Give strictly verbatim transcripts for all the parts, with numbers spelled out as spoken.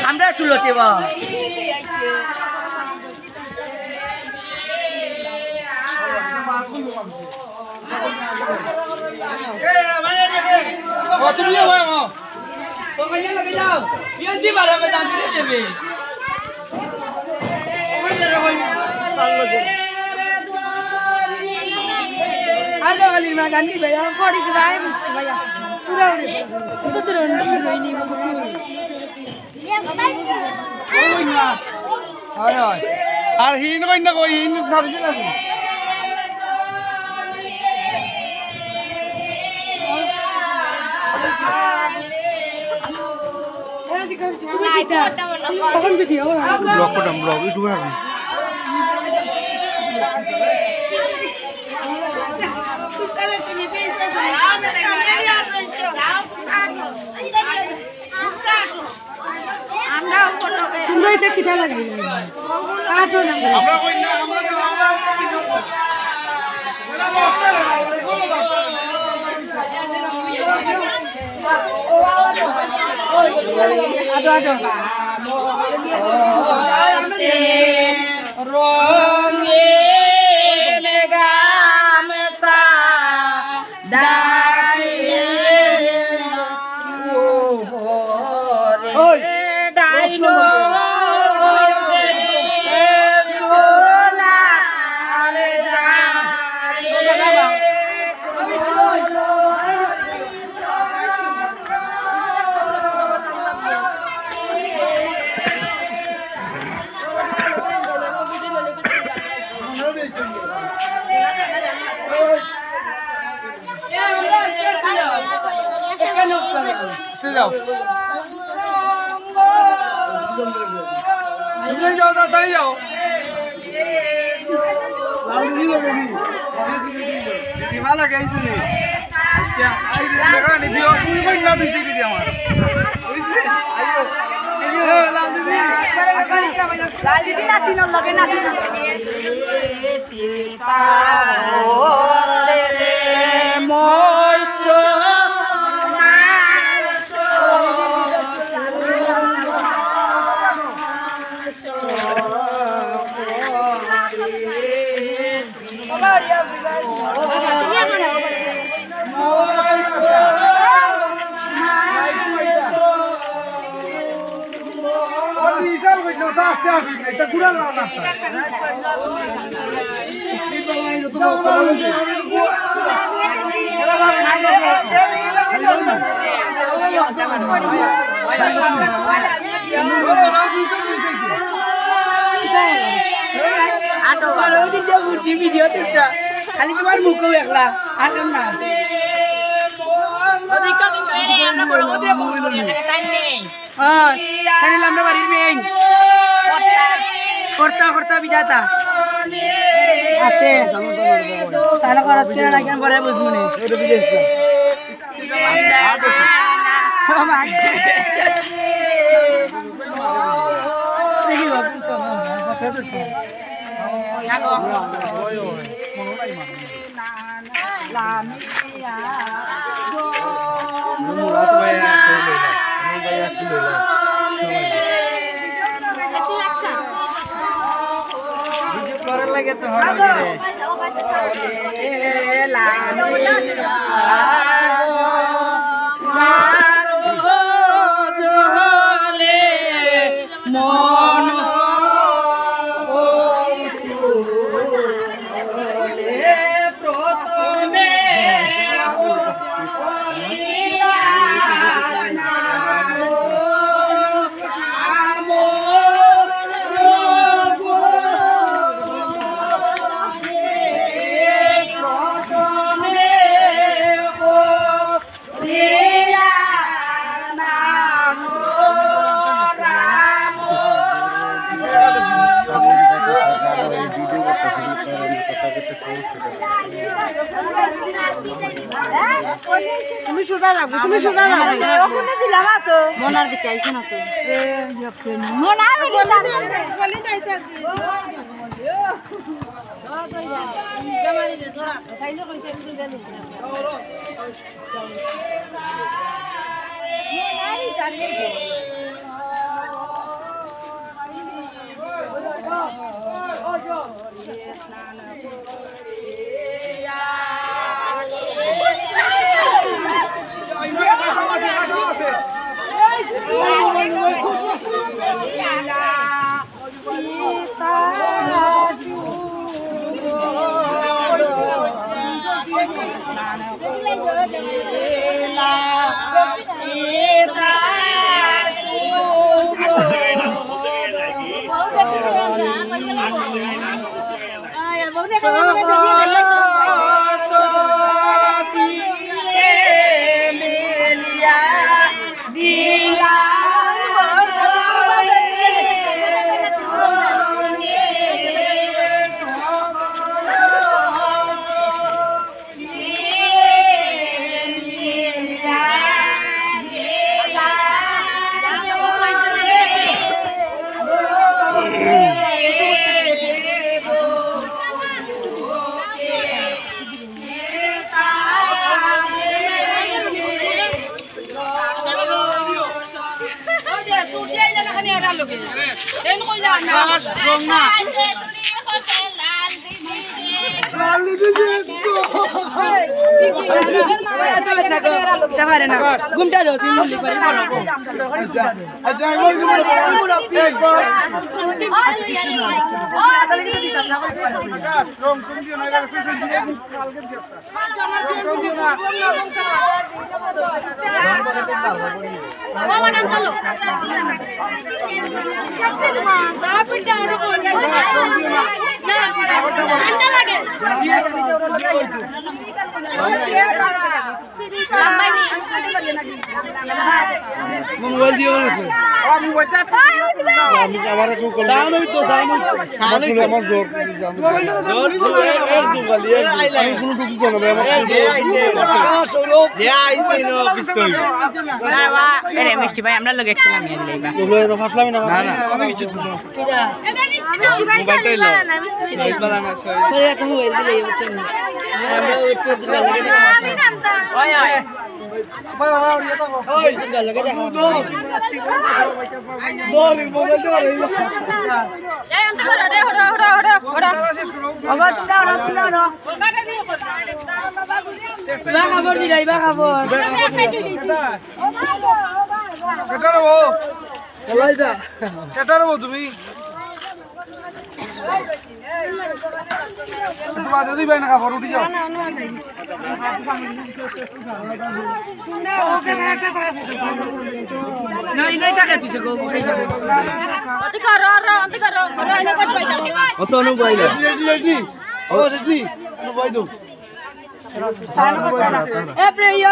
আমরা চুলোতে বা। ও, তুমিও ভাই, ও। তো কইলে লগে যাও। বিয়ান দি বারো কে দাঁত দিয়ে দেবে। আরে, আলির মা গান দিবে, আর পড়ি যাবে, মুশকিল ভাইয়া। পুরা উড়ে। তো তো রন, রন, রন, রন। হয়, হয়। আর হিন কই না কই, হিন সারি দিন আছে। তখন ভিডিও ব্লগ করতাম, ব্লগ, ইউটিউবে রাখবি। তোমরা এটা কিতা লাগবে? কাটো না। আদো, আদো। রঙিন গামছা ডাইনে উপরে, ডাইনো সোনার যায়। সে যাও। তুমি যাও, তাড়াতাড়ি যাও। লাল দিদি লাগে নি? দিদি ভালো গেছে নি? আচ্ছা, এই যে দেখা নি, দিও, তুমি কই না দিছি দিদি আমার? ওই যে, আইও। এ, লাল দিদি। লাল দিদি নাতিনর লগে, নাতিনর লগে। খালি তোমার মুখও একলা, আর না। ওদিকে কিন্তু এরে আমরা বড় বড় বউত করি, এখানে টাইম নেই। হ্যাঁ, খালি আমরা বাড়ির মেইন। কর্তা। কর্তা, কর্তা, বিধাতা। আস্তে। তাহলে খরচ করে না কেন পরে বুঝবো নে। ও মা। দেখি বাবু, চলো। মন হইতে প্রথমে তুমি সোজা যাবে, তুমি সোজা যাবে। ওখানে দিলাম তো। মনার দিকে আইছে না তো। মনার দিকে। ঘুমটা দাও, তুমি মুল্লি করে। মোবাইল দিয়ে বলেছে। আমি আবার একটু করলাম। সাউন্ড হইতো, সাউন্ড হইতো। সাউন্ড হইতো। আমার জোর। জোর, জোর, একদম খালি, একদম। আমি কোনো টুকি করলাম না, আমার এই, এই, এই, এরে মিষ্টি ভাই, আমরা লগে একটু নামিয়ে দিলে বা। ওগুলো এরকম ফাটলামি না, না, না। আমি কিছু মোবাইলটাই লও। ওই, ওই। ইবা খবর দিলা, ইবা খবর। কেটার বউ? কেটার বউ তুমি? একটু বাদে দিবাই না, কাপড় উঠি যাও। অত অনু বাইলা। Ready, ready, ready. ও, শেষ নি? অনু বাই দাও। এ প্রিয়।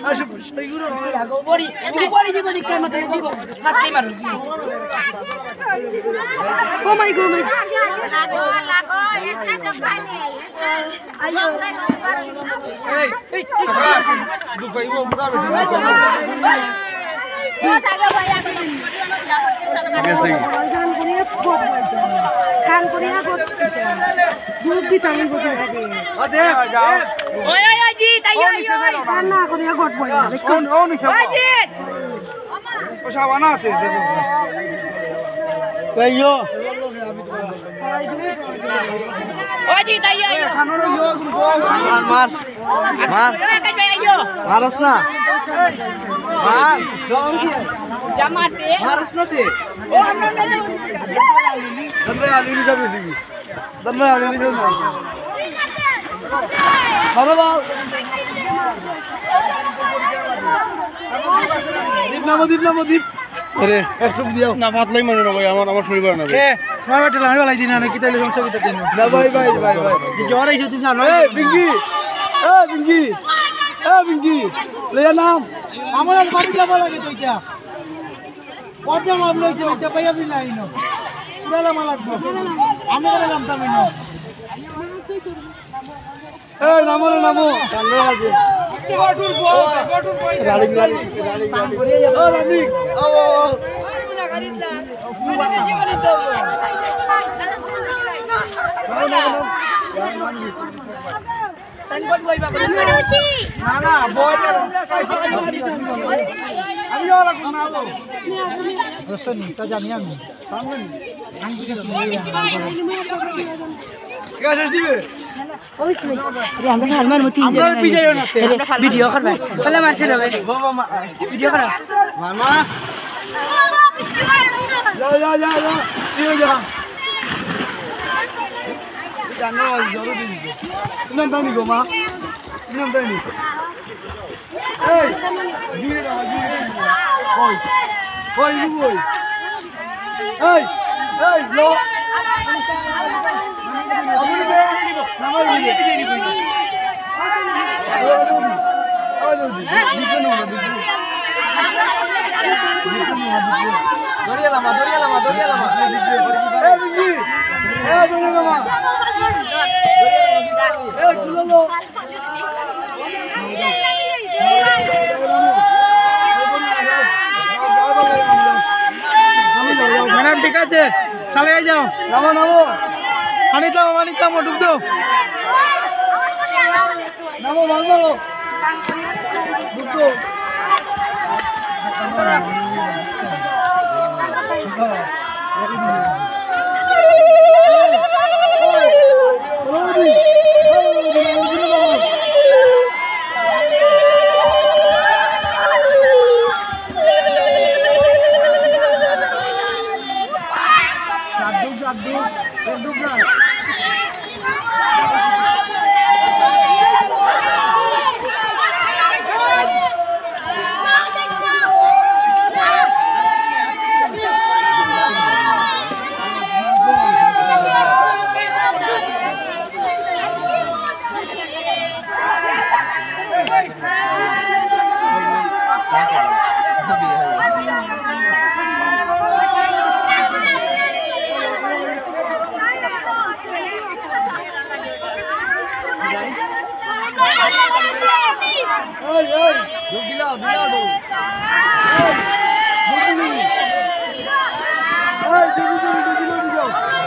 আসো, এইগুলো। লাগো, বড়ি। বড়ি দিব, দেখতে মতো দিব। হাতই মারো। ও মাই গো, মাই। লাগো, লাগো, একটা তো পানি। আইও। এই, এই, দুবাই ও বুড়া বেটি। গেছে কি? খান করিয়া গো। দুধ দিতাম এই বছর আগে। ওই, ওই, ওই, জি, তাই, ওই, ওই। রান্না করিয়া গট বই। ওই, জি। ও সাবানা আছে, দেখো। কইও। ওই, জি, তাই, ওই। মার, মার। মার। মারস না। মার। মারস না তুই। ও, না, না, না। দম দে, আলি নিশা বেশি। দম দে, আলি নিশা। মারো বাল। দীপ নামো, দীপ নামো, দীপ। আরে, একটু দিও। না, ফাতলাই মানে না ভাই, আমার, আমার শরীর না ভাই। এ, আমার বেটা লাগাই বালাই দিন না, কি তাইলে সমস্যা কি তাতে? না ভাই, ভাই, ভাই, ভাই। যে জ্বর আইছে তুই জানো? এ, পিঙ্কি। এ, পিঙ্কি। এ, পিঙ্কি। লইয়া নাম। আমার আর বাড়ি যাবা লাগে তো এটা। কত নাম লইছে, লইতে পাই আমি নাই না। পুরা লামা লাগবো। আমি করে জানতাম না। এই, নামো রে, নামো। Running, running, running, running. ও, রানিং। আও, আও, আও। নামো, নামো, নামো। না, না, বই না। আমি ওরা কোন না বল। দোস্ত নেই, তা জানি আমি। সামনে নেই। ঠিক আছে, দিবে। ওই তো, আরে, আমরা হার মারমু তিনজন। আমরা বিজয় হই না, তে, আরে, আমরা হার ভিডিও মারমু। করবা। তাহলে আমার শুরু হবে। বাবা, মা। ভিডিও করো। মামা। যা, যা, যা, যা। তুইও যা। জানো, জোরে দিবি। ইনাম দাও নি গো, মা। ইনাম দাও নি। এই, জুড়ে দাও, জুড়ে দাও। ওই, ওই, ওই। এই, এই, লো। দড়িয়া লামা, দড়িয়া লামা, দড়িয়া লামা। এই, বিজি। এই, দড়িয়া লামা। এই, তুলে লো। ম্যাডাম, ঠিক আছে, চালিয়ে যাও। নামো, নামো। পানিত নামো, পানিত নামো, ডুব দাও। নামো, ভালো নামো। ডুব দাও। এই, এই, ঢুক দিলাও, দিলাও, ঢুক। এই, ঢুক দিলি। এই, ঢুক দিলি, ঢুক দিলি, ঢুক দিলি।